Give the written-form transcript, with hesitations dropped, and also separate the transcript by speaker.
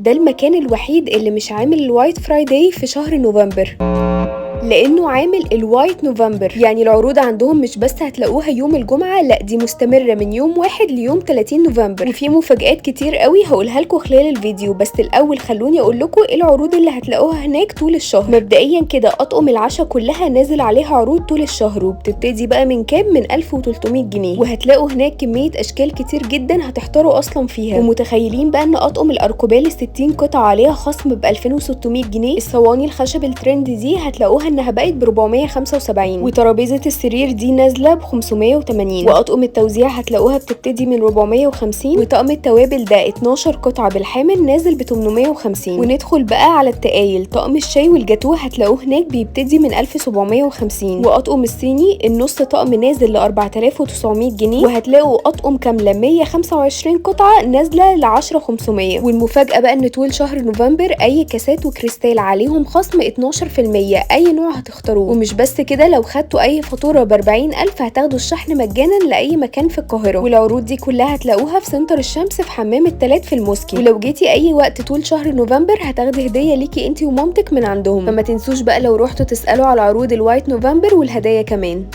Speaker 1: ده المكان الوحيد اللي مش عامل ال White Friday في شهر نوفمبر، لانه عامل ال White November. يعني العروض عندهم مش بس هتلاقوها يوم الجمعة، لا دي مستمرة من يوم 1 ليوم 30 نوفمبر، وفي مفاجآت كتير قوي هقولها لكم خلال الفيديو. بس الاول خلوني اقول لكم ايه العروض اللي هتلاقوها هناك طول الشهر. مبدئيا كده اطقم العشاء كلها نازل عليها عروض طول الشهر، وبتبتدي بقى من كام؟ من 1300 جنيه، وهتلاقوا هناك كمية اشكال كتير جدا هتحتاروا اصلا فيها. ومتخيلين بقى ان اطقم الاركوبال 60 قطعه عليها خصم ب 2600 جنيه. الصواني الخشب الترند دي هتلاقوها انها بقت ب 475، وترابيزه السرير دي نازله ب 580، واطقم التوزيع هتلاقوها بتبتدي من 450، وطقم التوابل ده 12 قطعه بالحامل نازل ب 850. وندخل بقى على التقايل، طقم الشاي والجاتوه هتلاقوه هناك بيبتدي من 1750، واطقم الصيني النص طقم نازل ل 4900 جنيه، وهتلاقوا اطقم كاملة 125 قطعه نازله ل 10500. والمفاجاه بقى ان طول شهر نوفمبر اي كاسات وكريستال عليهم خصم 12%، اي نوع هتختاروه. ومش بس كده، لو خدتوا اي فاتورة ب 40000 هتاخدوا الشحن مجانا لاي مكان في القاهرة. والعروض دي كلها هتلاقوها في سنتر الشمس في حمام التلات في الموسكي. ولو جيتي اي وقت طول شهر نوفمبر هتاخدي هديه ليكي انتي ومامتك من عندهم. فما تنسوش بقى لو روحتوا تسالوا على عروض ال White November والهدايا كمان.